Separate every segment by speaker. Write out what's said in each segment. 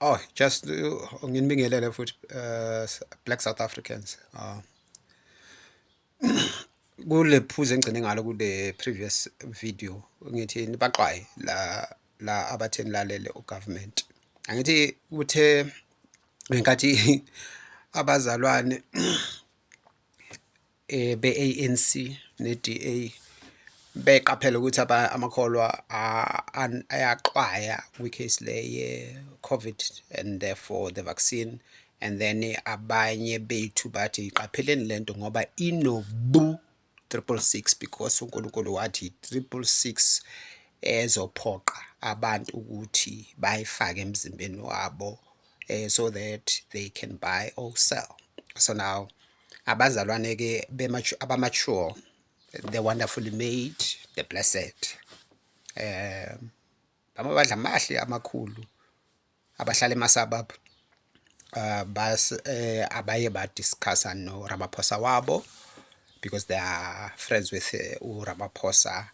Speaker 1: Oh, just nginibingelele futhi Black South Africans. Kule phuzu engigcine ngalo kule previous video, ngithi nibaxwaye la abathe nilalele ugovernment. Angithi kuthe ngenkathi abazalwane be-ANC ne-DA beqaphela ukuthi amakholwa ayaxwaya kwi-case le ye-COVID and therefore the vaccine, and then abanye bethu bathi qapheleni lento ngoba inobu 666, because uNkulunkulu wathi 666 ezophoqa abantu ukuthi bayifake emzimbeni wabo so that they can buy or sell. So now abazalwane ke abamature, the wonderfully made, the blessed, amabandla amahle amakhulu abahlala ema-suburb, bas abaye badiscussa no Ramaphosa wabo because they are friends with uRamaphosa,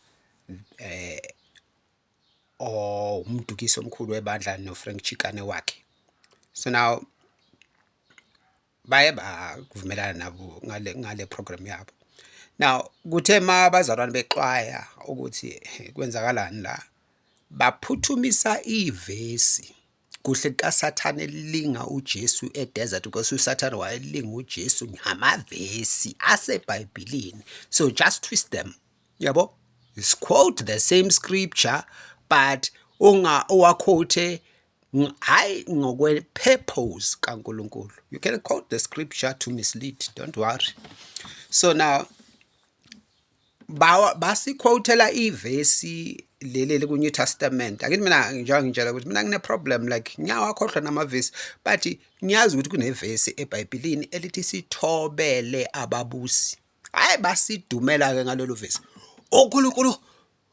Speaker 1: umdukisi omkhulu webandla, no Frank Chikane wakhe. So now baye bavumelana nabo ngale program yabo. Now kuthe ma abazalwane bexwaya ukuthi kwenzakalani la, baphuthumisa ivesi kuhle kaSathane elinga uJesu edesert, because uSathane wayelinga uJesu ngamavesi aseBhayibhelini. So just twist them, yabo, just quote the same scripture, but unga uwaquote hayi ngokwe purpose kaNkulunkulu. You can quote the scripture to mislead, don't worry. So now basiquotela ivesi leli ku New Testament. Akithi mina njengoba ngitshela ukuthi mina ngine problem, like ngiyawakhohlwa namavesi, but ngiyazi ukuthi kunevesi eBhayibhelini elithi sithobele ababusi. Hayi, basidumela ke ngalolu vesi, uNkulunkulu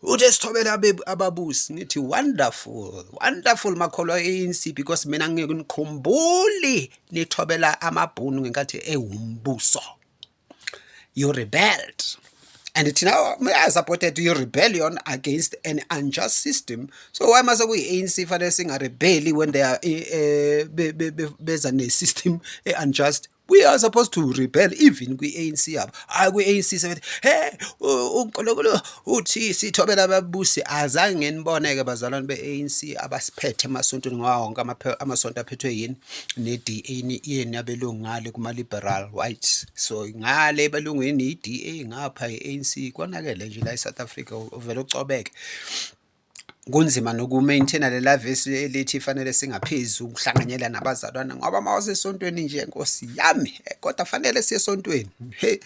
Speaker 1: uthi sithobele ababusi. Ngithi wonderful, wonderful, makholwa ANC, because mina ngeke nikhumbuli nithobela amabhunu ngenkathi ewumbuso. You rebelled, and thina I supported your rebellion against an unjust system. So why mase kuyi-ANC fanele singarebeli when they are beza ne-system e-unjust? We are supposed to rebel even kwi-ANC yabo. Hayi, kwi-ANC sebethi, "He, uNkulunkulu uthi sithobela ababusi." Azange nginibone-ke bazalwane be-ANC abasiphethe emasontweni, ngoba wonke amasonto aphethwe yini? Ne-DA yeni abelungu ngale kuma-liberal whites. So ngale ebelungwini i-DA, ngapha i-ANC. Konakele nje la e-South Africa, uvele ucobeke. Kunzima noku-maintain-a lela vesi elithi fanele singaphezi ukuhlanganyela nabazalwane, ngoba uma usesontweni nje, Nkosi yami, kodwa fanele siye esontweni. Hey,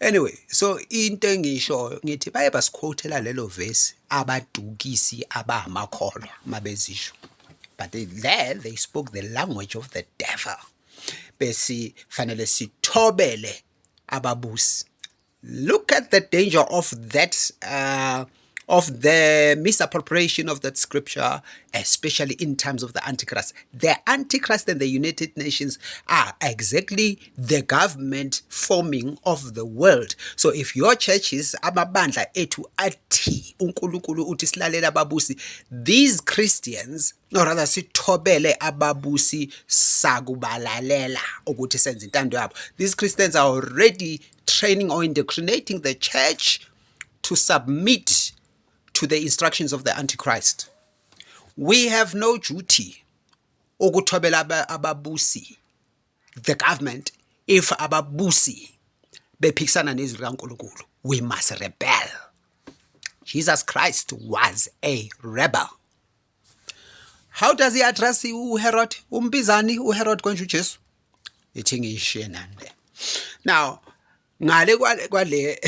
Speaker 1: anyway, so into engiyishoyo ngithi baye basiquotela lelo vesi abadukisi abamakholwa mabezisho, but there they spoke the language of the devil. Besi fanele sithobele ababusi. Look at the danger of that, of the misappropriation of that scripture, especially in times of the Antichrist. The Antichrist and the United Nations are exactly the government forming of the world. So if your churches, amabandla ethu athi uNkulunkulu uthi silalela ababusi, these Christians, or rather sithobele ababusi sakubalalela ukuthi senze intando yabo. These Christians are already training or indoctrinating the church to submit to the instructions of the Antichrist. We have no duty ukuthobela ababusi, the government, if ababusi bephikisana nezwi likaNkulunkulu. We must rebel. Jesus Christ was a rebel. How does he address uHerod? Umbizani uHerod konje uJesu? Ithi ngiyishiye nani le. Now ngale kwale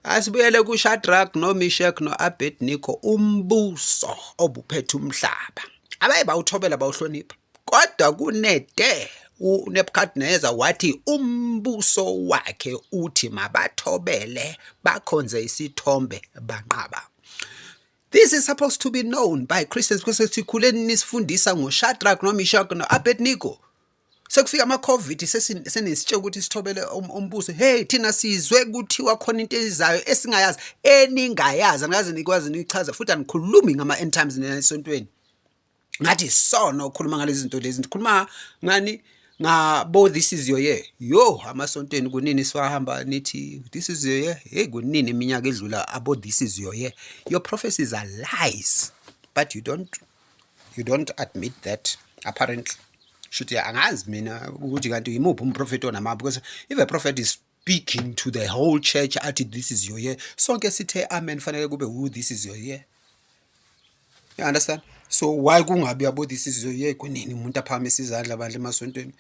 Speaker 1: asibuyele kuShadrach noMeshach noAbednego, umbuso obuphethe umhlaba. Abaye bawuthobela, bawuhlonipha. Kodwa kunede uNebuchadnezzar wathi umbuso wakhe uthi mabathobele bakhonze isithombe, banqaba. This is supposed to be known by Christians because sikhule nisifundisa ngoShadrach noMeshach noAbednego. Sekufika ama-COVID senisitshela ukuthi sithobele umbuso. Hey, thina sizwe kuthiwa khona into ezayo esingayazi, eningayazi, angaze nikwazi niyichaza, futhi anikhulumi ngama-end times nina esontweni. Ngathi isono ukukhuluma ngalezi zinto lezi. Ngikhuluma ngani? Ngabo this is your year. Yo, amasontweni kunini siwahamba nithi this is your year. Hey, kunini iminyaka edlula abo this is your year. Your prophecies are lies. But you don't admit that, apparently. Shuthi angazi mina ukuthi kanti yimuphi umprofeti onamanga, because if a prophet is speaking to the whole church athi this is your year, sonke sithe amen, fanele kube who this is your year. You understand? So why kungabi yabo this is your year? Kunini umuntu aphakamisa izandla bandla emasontweni?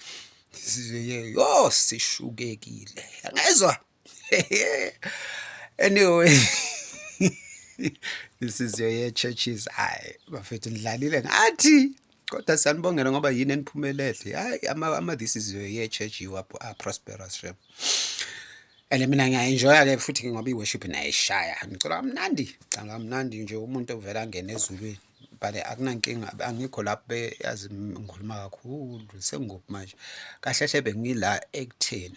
Speaker 1: This is your year. Yo, sishukekile. Angezwa. Anyway, this is your year churches. Hayi, bafethu, nidlalile ngathi. Kodwa siyanibongela ngoba yini eniphumelele. Hayi, ama this is your year church, you are prosperous, shem. And mina ngiya-enjoya ke futhi ngoba i-worship nayishaya. Ngicela kamnandi, cha, kamnandi nje, umuntu ovela angene ezulwini. But akunankinga, angikho lapho, yazi ngikhuluma kakhulu, sengikuphi manje? Kahle hle bengila ekutheni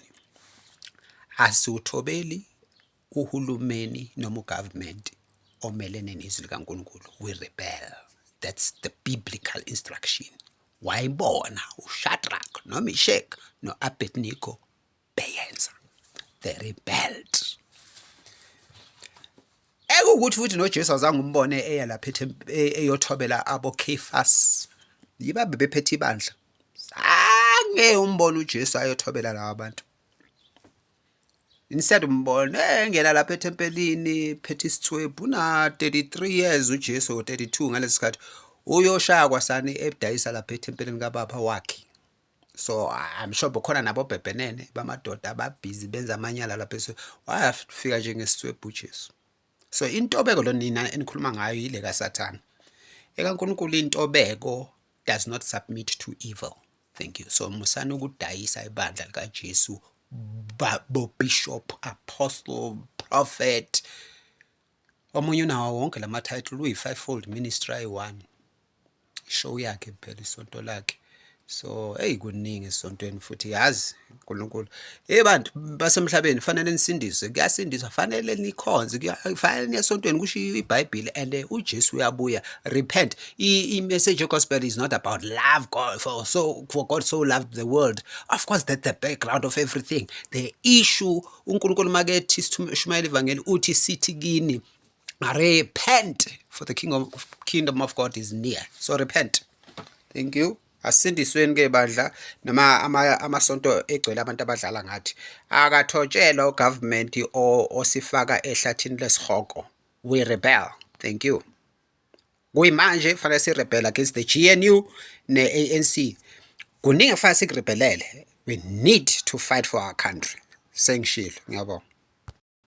Speaker 1: asiwuthobeli uhulumeni noma ugovernment omelene nezwi likaNkulunkulu. We rebel. That's the biblical instruction. Wayibona uShadrach noMeshach noAbednego beyenza. They rebelled. Ekuwukuthi futhi noJesu azange umbone eya lapha eyothobela abo Cephas. Yiba bebephethe ibandla. Zange umbone uJesu ayothobela laba bantu. Instead umbone engena lapha ethempelini phethe isithwebhu, una 33 years uJesu, 32 ngalesi sikhathi, uyoshaya kwasani edayisa lapha ethempelini kababa wakhe. So I'm sure bukhona nabo bhebhenene bamadoda ababhizi benza amanyala lapha, so wafika nje ngesithwebhu uJesu. So intobeko lo nina enikhuluma ngayo yile kaSathane. EkaNkulunkulu intobeko does not submit to evil. Thank you. So musani ukudayisa ibandla likaJesu, bo bishop, apostle, prophet. Omunye unawo wonke lama title, uyi fivefold ministry ayi-one. Show yakhe phela, isonto lakhe. So hey, kuningi esontweni futhi, yazi uNkulunkulu. Hey bantu basemhlabeni, fanele nisindiswe, kuyasindiswa, fanele nikhonze, kufanele niye esontweni, kusho iBhayibheli, and uJesu uyabuya. Repent. I message gospel is not about love God, for God so loved the world. Of course that's the background of everything. The issue, uNkulunkulu makethi sishumayela ivangeli, uthi sithi kini, repent, for the kingdom of God is near. So repent. Thank you. Asindisweni ke bandla, noma amasonto egcwele abantu abadlala ngathi. Akathotshelwa ugovernment osifaka ehlathini lesihogo. We rebel. Thank you. Kuyimanje fanele sirebel against the GNU ne-ANC. Kuningi kufanele sikurebelele. We need to fight for our country. Sengishilo, ngiyabonga.